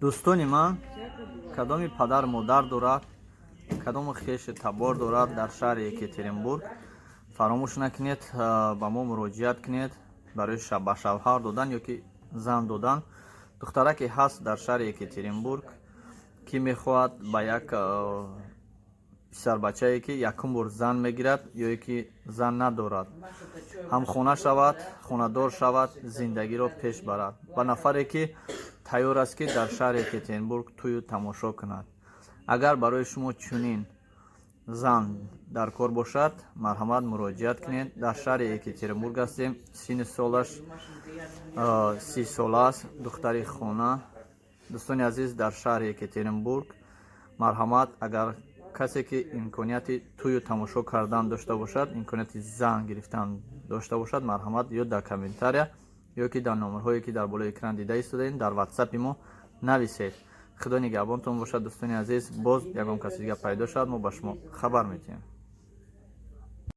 Дӯстони ман, кадоми падар модар дорад, кадому хеши табор дорад дар шаҳри Екатеринбург, фаромӯш накунед, ба мо муроҷиат кунед барои ба шавҳар додан ё ки зан додан. Духтараке ҳаст дар шаҳри Екатеринбург, ки мехоҳад ба як писарбачае, ки якум бор зан мегирад ё ки зан надорад, ҳамхона шавад, хонадор шавад, зиндагиро пеш барад. Ба нафаре, ки тайёр аст, ки дар шаҳри Екатеринбург тӯю тамошо кунад. Агар барои шумо чунин зан дар кор бошад, марҳамат, муроҷиат кунед. Дар шаҳри Екатеринбург ҳастем. Синни солаш 30 сола аст, духтари хона. Дӯстони азиз, дар шаҳри Екатеринбург, марҳамат, агар касе ки имконияти тӯю тамошо кардан дошта бошад, имконияти зан гирифтан дошта бошад, марҳамат, ё дар комментария, ё ки дар номерҳое, ки дар болои экран дида истодаем, дар ватсапи мо нависед. Худо нигаҳбонтон бошад, дӯстони азиз. Боз ягон каси дига пайдо шавад, мо ба шумо хабар медиҳем.